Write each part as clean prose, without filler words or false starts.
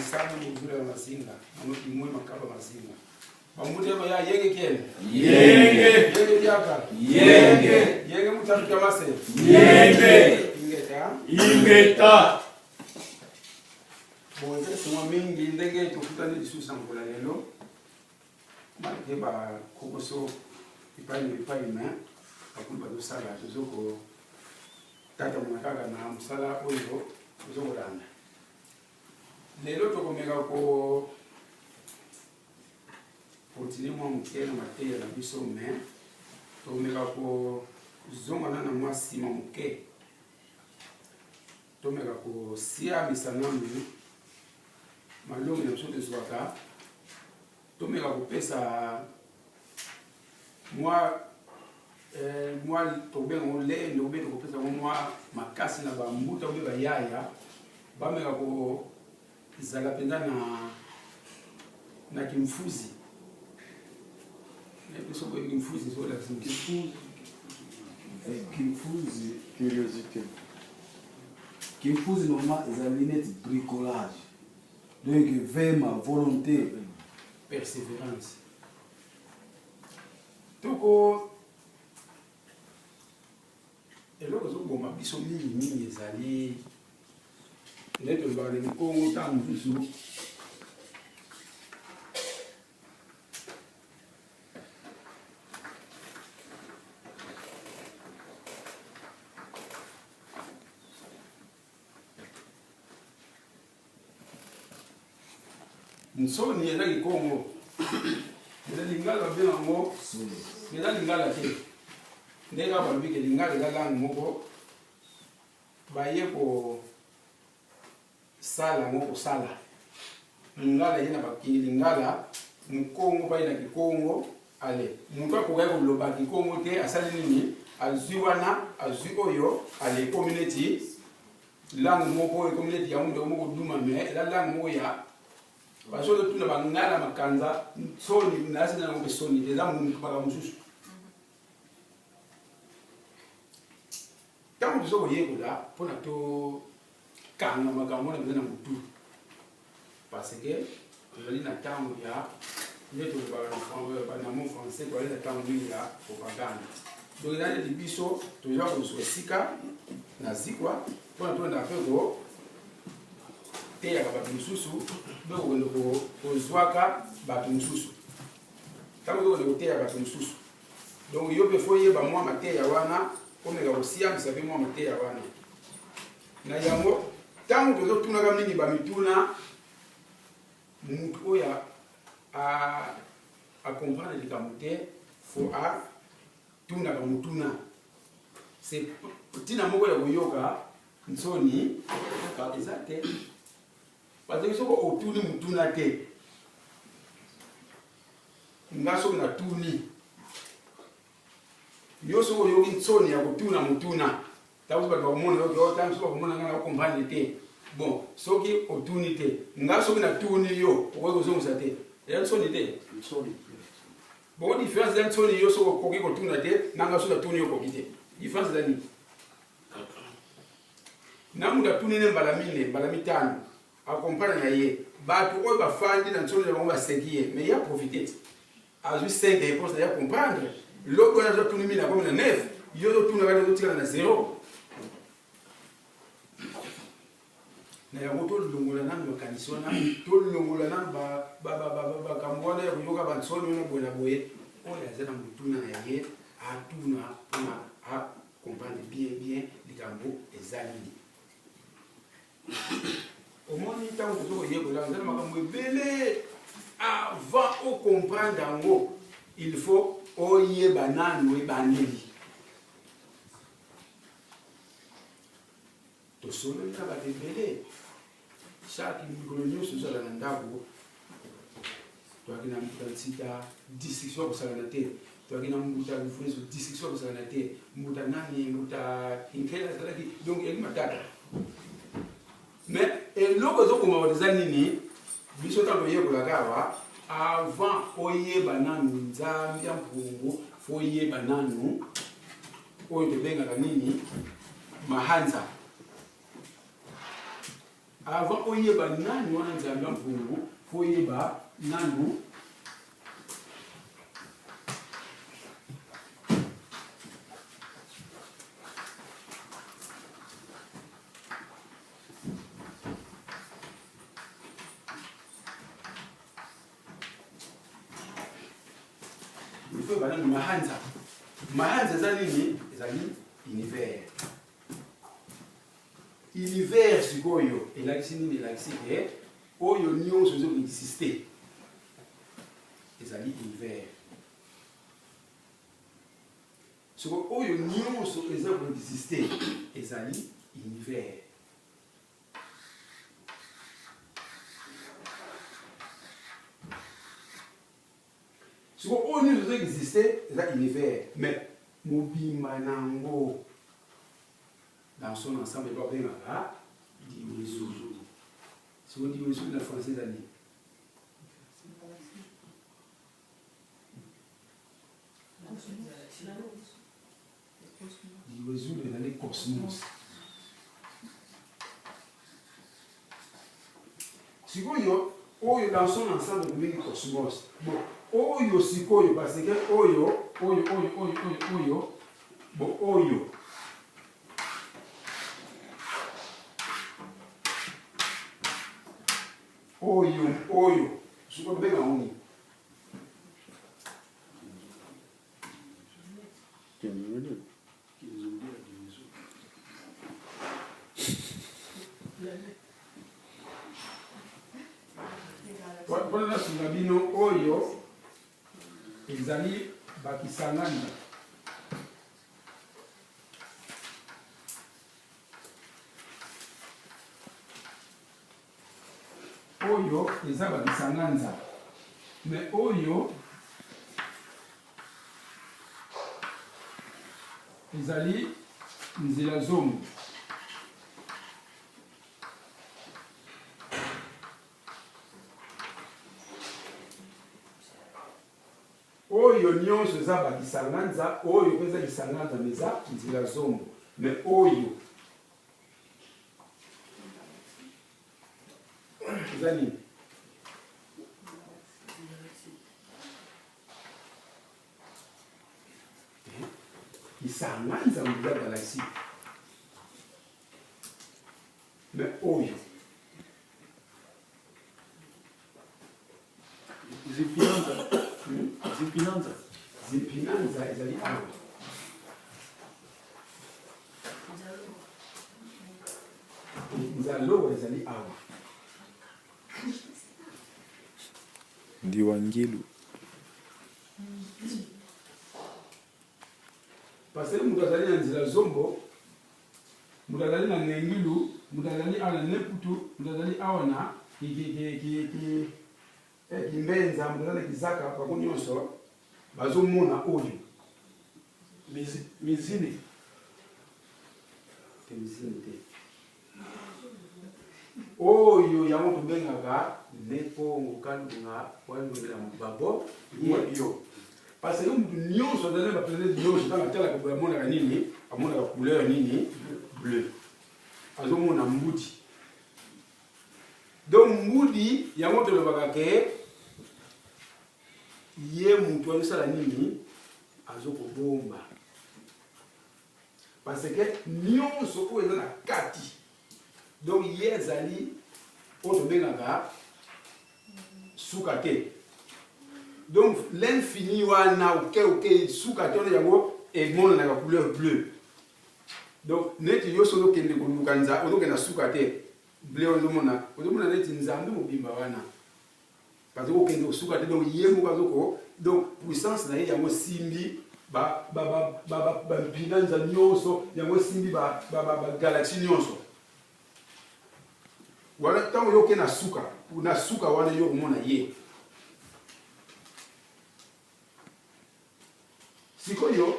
Mansana Muvula ya Mazinga, Manoki Mwe Makaba Mazinga. Bambuta ya yenge kiene. Yenge. Yenge diaka. Yenge. Yenge mutatu ya mase. Yenge. Ingeta. Ingeta. Bon, eza esengo mingi ndenge tokutani lisusu na mokolo ya lelo malgre bakokoso epai na epai me bakulu bazosala tozo kotatamana kaka na mosala oyo tozo kolanda lelo. Tokomeka ko continue mwa moke na mateya na biso, me tokomeka kozonga na mwa nsima moke, tomeka kosiamisa nanu malongi na biso tozwaka, tomeka kopesa mwa tokobenga ngo lendo obe tokopesa ngo mwa makasi na bambuta obe bayaya bameka kozala mpenza na kimfuzi. Biso boye kimfuzi ezolakisa Kimfuzi, kimfuzi, curiosité. Kimfuzi normalement ezali neti bricolage, donc vema volonté. Persévérance. Toko eloko ezoboma biso mingi mingi ezali nde tolobaka na mikongo ntango mosusu. Nsoni eza kikongo, eza lingala babenga yango, eza lingala te. Ndenge kaka balobi ke lingala eza langue moko baye kosala yango, kosala lingala ye na bakili lingala mokongo pai na kikongo. Ale moto akokaki koloba kikongo te, asali nini? Azwi wana, azwi oyo. Ale ekomi neti langue moko, ekomi neti yango moto moko duma, me eza langue moko ya bazo tuna bangala makanza. Soni nasi na yango mpe soni te, eza makambo mosusu. Ntango toza koyekola mpona tokanga makambo wana mpenza na motu, parce que tozali na ntango ya nde tolobaka na mot français, tozali na ntango mingi ya propagande. Donc eza neti biso toza kozwa esika na zikwa mpona tolanda mpe koteyaka bato mosusu mpe kokende kozwaka bato mosusu. Ntango tokende koteya bato mosusu, donc yo mpe faut yeba mwa mateya wana, omeka kosiamisa mpe mwa mateya wana na yango. Ntango tozotunaka mingi bamituna, mutu oyo acomprendre likambo te, faut atunaka motuna. C'est ntina moko ya koyoka nsoni eza te, parce que soki otuni motuna te, nga soki natuni yo, soki oyoki nsoni ya kotuna motuna, ntango bato bakomona yoki o ntango soki bakomona nga na comprendre te. Bon, soki otuni te, nga soki natuni yo, okoki kozongisa te, eza nsoni te. Bon, différence eza nsoni. Yo soki okoki kotuna te, na nga soki natuni yo okoki te, différence eza nini? Na moto atuni ne mbala mine, mbala mitano, acomprendre na ye. Bato oyo bafandi na nsoni na bango, baseki ye, mais ye aprofite te, azwi 5 réponse na ye, comprendre. Lobi wana azwa tuni mine, akomi na 9. Yo ozotuna kati, ozotikala na 0. Na yango tolongola nanu makanisi wana, tolongola nanu makambo wana ya koyoka bansoni wana boye na boye. Oyo aza na motuna na ye, atuna mpona acomprendre bien bien likambo eza nini. Omoni, ntango toza koyekola, eza na makambo ebele. Avant ocomprendre yango, il faut oyeba nanu ebandeli. Tosololi na bato ebele, chaque mikolo nyonso ozala na ndako. Toyaki na mbuta Nsita, discussion ya kosalana te. Toyaki na mbuta Lufuezo, discussion ya kosalana te. Mbuta nani, mbuta Inkela azalaki, donc eyaki matata. Mais eloko ezokoma bato eza nini? Biso ntango toyekolaka awa, avant oyeba nanu Nzambe ya mpungu, faut oyeba nanu oyo tobengaka nini, mahanza. Avant oyeba nani wana Nzambe ya mpungu, faut oyeba nanu il faut oyeba nanu mahanza. Mahanza eza nini? Ezali univers. Univers sikoyo elakisi nini? Elakisi ke oyo nyonso ezo existe ezali univers. Sikoyo oyo nyonso eza ko existe ezali univers. Sikoyo oyo nyonso ezo existe eza univers mais mobimba nango dans son ensemble babengaka diwezuzu. Sikoyo diwezuzu na français eza nini? Diwezuzu ezali cosmos. Sikoyo oyo dans son ensemble tobengi cosmos. Bon, oyo sikoyo parce que oyo oyo oyo oyo oyo oyo bon oyo oyo oyo sikoyo tobenga yango nini? Mpona nasunga bino oyo ezali bakisangani. Oyo eza ba bisanganza mais oyo ezali nzela zombo. Oyo nionso eza ba kisanganza, oyo pe eza kisanganza mais eza nzela zombo mais oyo Eza nini? Kisanga nzambe eza galaxie. Mais oyo Zipinanza. Zipinanza. Zipinanza ezali awa. Nzalowa ezali awa. Ndiwangelu. Parce que moto azali na nzela zombo, moto azali na nengilu, moto azali awa na neputu, moto azali awa na kimbenza, moto azali na kizaka, bango nyonso bazomona oyo. Mizini. Te mizini te. Oyo yango tobengaka Nekongo Kalunga Wandwela Babo Yo. Parce que mutu nyonso azali na ba planète nyonso ntango atalaka boye amonaka nini? Amonaka couleur nini? Bleu. Azomona mbudi. Donc mbudi yango tolobaka ke ye mutu azosala nini? Azokobomba. Parce que nionso oyo eza na kati donc ye azali oyo tobengaka suka te donc l'infini wana oke oke suka te wana yango emonanaka couleur bleu donc neti yo soki okende koluka nza ozokenda suka te bleu ozomona ozomona neti nzambe mobimba wana Bazo kokende kosuka te donc ye moko azo ko donc puissance na ye yango esimbi ba ba ba ba ba ba mpinanza nyonso yango esimbi ba ba ba, ba galaxie nyonso wana ntango yo oke na suka na suka wana yo okomona ye sikoyo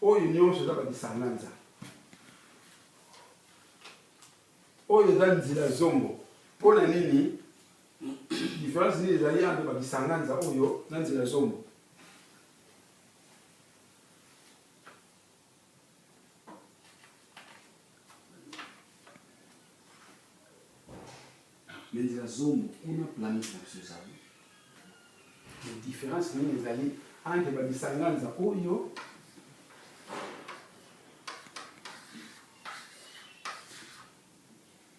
oyo nyonso eza babisanganza Oyo eza nzila zombo pona nini difference nini ezali entre ba bisanganza oyo na nzila zombo? Mais nzela zombo kuna planète na biso ezali. Mais différence nini ezali entre ba bisanganza oyo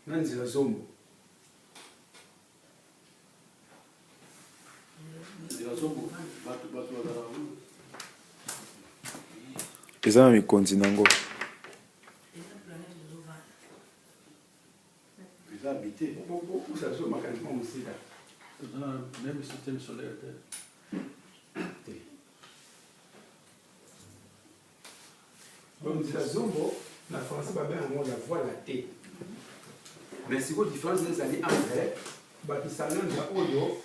na nzela zombo? Nzela zombo bato bato bazalaka eza na mikonzi nango. Eza habité. Bopusa biso makanisi mwa mosika. Toza na même système solaire te. Te. Donc nzela zombo na français babenga yango la voie lactée. Mais sikoyo différence ezali entre bakisanganza oyo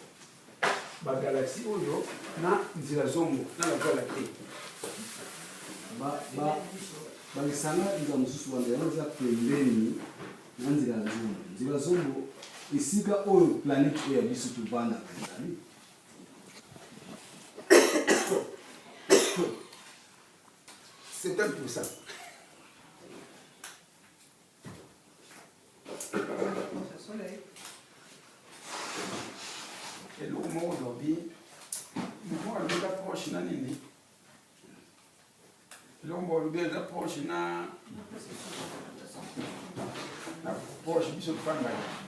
bagalaxie oyo na nzela zombo na la voie lactée. Balisanga nzela mosusu wana yango eza pembeni na nzela zombo. Nzela zombo esika oyo planète oyo ya biso tovandaka ezali. 70%. Eloko moko olobi, moko alobi eza proche na nini? Eloko moko olobi eza proche na na proche biso tofandaka.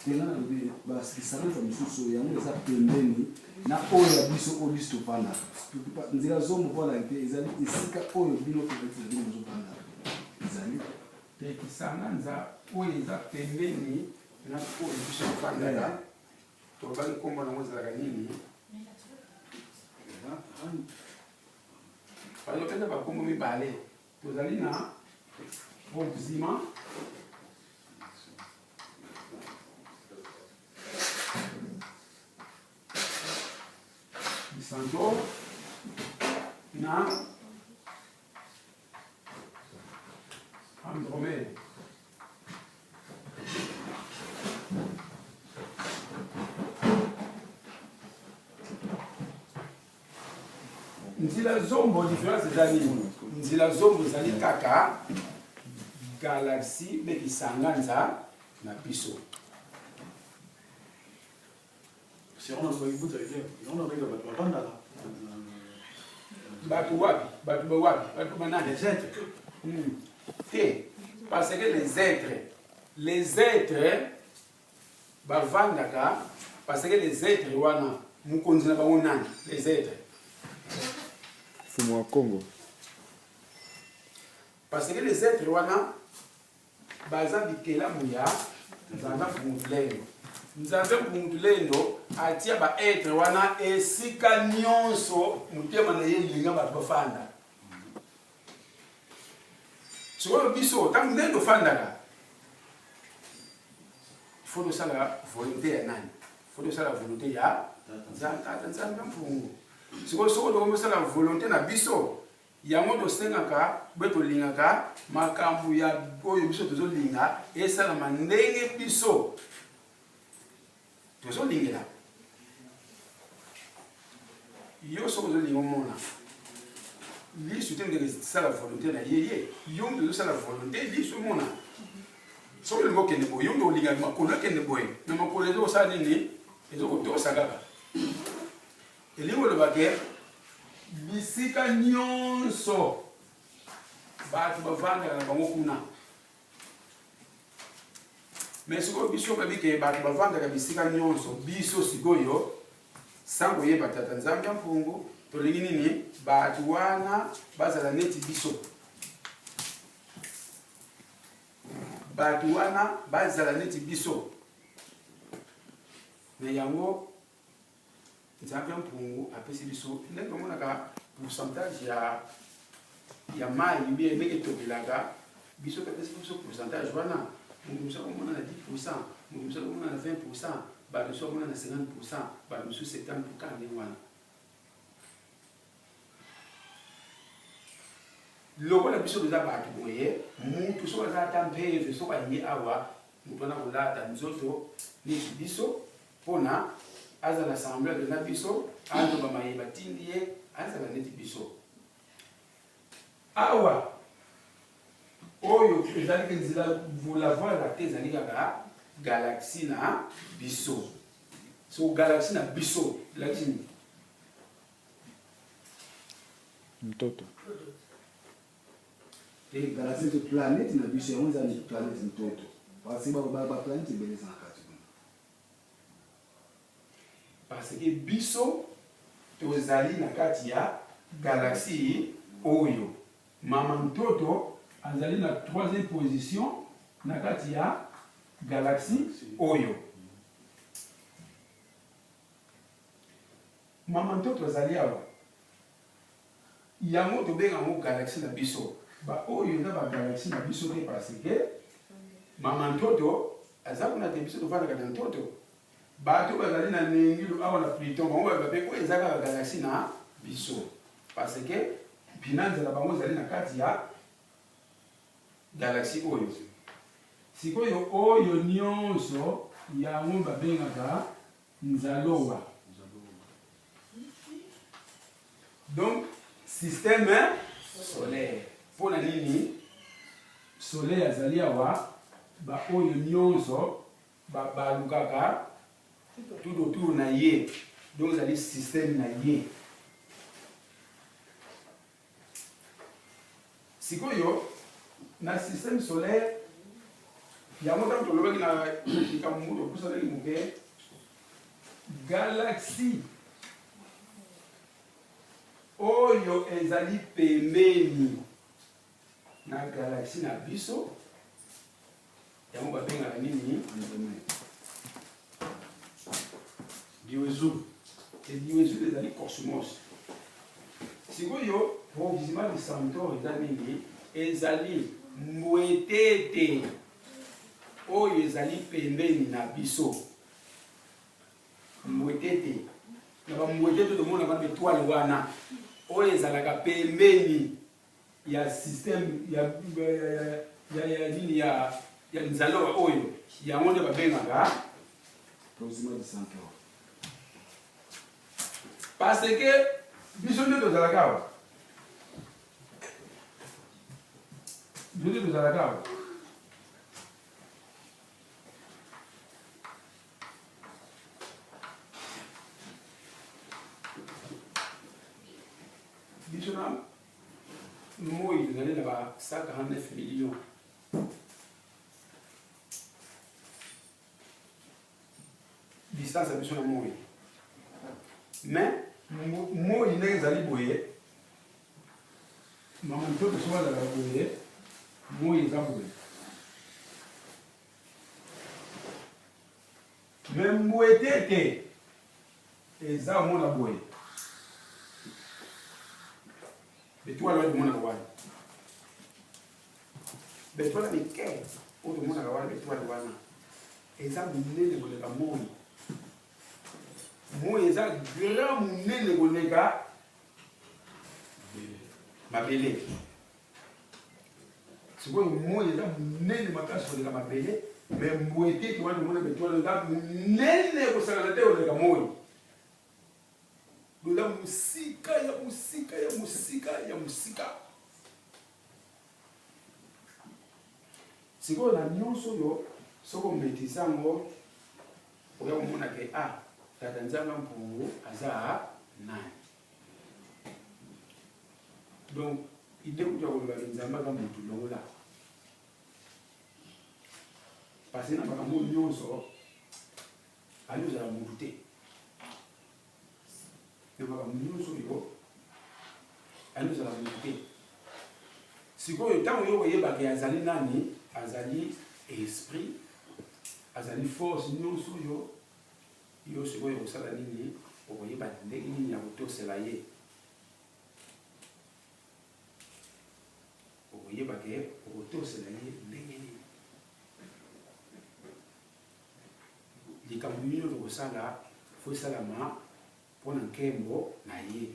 Tena nalobi basanza mosusu yango eza pembeni na oyo ya biso oyo biso tofandaka. Nzela zombo voie lactee ezali esika oyo bino planète na bino bozofandaka ezali. Te kisanganza oyo eza pembeni na oyo biso tofandaka tolobaki nkombo nango ezalaka nini? Bazopesa bakombo mibale, tozali na Proxima du Centaure na Andromède. Nzila zombo différence eza nini? Nzila zombo ezali kaka galaxie mpe kisanganza na biso. Bato wapi? Bato ba wapi? Bato banani? Les êtres. Te, parce que les êtres, les êtres bavandaka parce que les êtres wana mokonzi na bango nani? Les êtres. Mfumu wa Kongo. Parce que les êtres wana baza bikelamu ya Nzambe Mpungu Nzambe Mpungu Lendo atia ba êtres wana esika nyonso motema na ye elinga bato bafanda. Sikoyo biso ntango ndenge tofandaka fo tosala volonté ya nani? Fo tosala volonté ya Nzambe, Tata Nzambe Mpungu. Sikoyo soko tokomi kosala volonté na biso, yango tosengaka be tolingaka makambo ya oyo biso tozolinga esalama ndenge biso tozolingela. Yo soki ozolinga omona lisu te ndenge esala volonté na ye, ye yo moto ozosala volonté lisu omona. Soki olingi okende boye, yo moto olinga makolo ekende boye, na makolo ezokosala nini? Ezokotosa kaka. Elingi koloba ke bisika nyonso bato bavandaka na bango kuna. Mais sikoyo biso bayebi ke bato bavandaka bisika nyonso, biso sikoyo sans koyeba Tata Nzambe ya Mpungu, tolingi nini? Bato wana bazala neti biso, bato wana bazala neti biso. Na yango Nzambe ya Mpungu apesi biso ndenge tomonaka pourcentage ya ya mayi bien ndenge etokelaka biso, apesi biso pourcentage wana. Moto mosusu akomona na 10%, moto mosusu akomona na 20%, bato mosusu akomona na 50%, bato mosusu 70%, ndenge wana. Lokola biso toza bato boye, mutu soki aza ata mpeve, soki alingi awa, moto wana kolata nzoto neti biso mpona azala semblable na biso, aloba maye batindi ye, azala neti biso. Awa oyo ezali nzela la voie lactée, ezali kaka galaxie na biso. So galaxie na biso elakisi nini? Mtoto. Te, galaxie to planète na biso yango eza planète mtoto. Parce que ba ba planète ebele eza na kati kuna. Parce que biso tozali na kati ya galaxie oyo. Mama Ntoto azali na troisième position na kati ya galaxie oyo. Mama Ntoto azali awa. Yango tobenga yango galaxie na biso. Ba oyo eza ba galaxie na biso te parce que Mama Ntoto aza kuna te, biso tofandaka na Ntoto. Bato bazali na Nengilu awa na Pluton, bango baloba pe oyo eza kaka galaxie na biso parce que binanza na bango ezali na kati ya galaxie oyo. Sikoyo oyo nionso yango babengaka nzalowa. Donc système solaire. Pona nini soleil azali awa, ba oyo nionso Ba balukaka tout autour na ye, donc ezali système na ye. Sikoyo na système solaire yango ntango tolobaki na likambo moko topusanaki moke, galaxie oyo ezali pembeni na galaxie na biso Yango babengaka nini? Diwezu. Diwezu ezali cosmos. Sikoyo Proxima du Centaure eza nini? Ezali mbwetete oyo ezali pembeni na biso. Mbwetete na bambwetete tomonaka na etoile wana oyo ezalaka pembeni ya système ya ya ya nini ya ya nzalowa oyo yango nde babengaka Proxima du Centaure. Parce que biso nde tozalaka awa, biso nde tozalaka awa. Biso na moi tozali na ba 149 millions. Distance ya biso na moi. Mais moi ndenge ezali boye, mama mtoto soki azalaka boye, moi eza boye. Mais mbwetete eza omona boye. Betoile wana tomonaka wana. Betoile mike oyo tomonaka wana, betoile wana eza monene koleka moi. Moi eza grand monene koleka mabele. Sikoyo moi eza monene makasi koleka mabele, me mbwetete wana omona betoile eza monene kosakana te koleka moi. Eza mosika ya mosika ya mosika ya mosika. Sikoyo na nyonso oyo soki omaîtrise yango oya komona ke ah, tata Nzambe Mpungu aza nani. Donc idee kutu ya koloba ke Nzambe aza mutu longola. Parce que na makambo nyonso ali ozala mutu te. Na makambo nyonso oyo ali ozala mutu te. Sikoyo ntango yo koyeba ke azali nani, azali esprit, azali force nyonso oyo yo sikoyo okosala nini? Okoyeba ndenge nini ya kotosela ye. Okoyeba ke okotosela ye ndenge nini. Likambo nini okosala fo esalama mpo na nkembo na ye,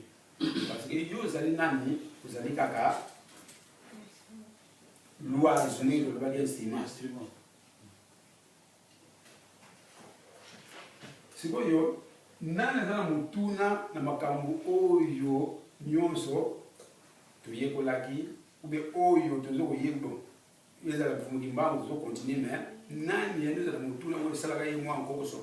parce que yo ozali nani? Ozali kaka loiseau, ndenge tolobaki instrument. Sikoyo nani aza na motuna na makambo oyo nyonso toyekolaki ube oyo tozo koyekola? Ezala Mfumu Kimbangu tozo continuer mais nani yani ezala motuna oyo esalaka ye mwa nkokoso.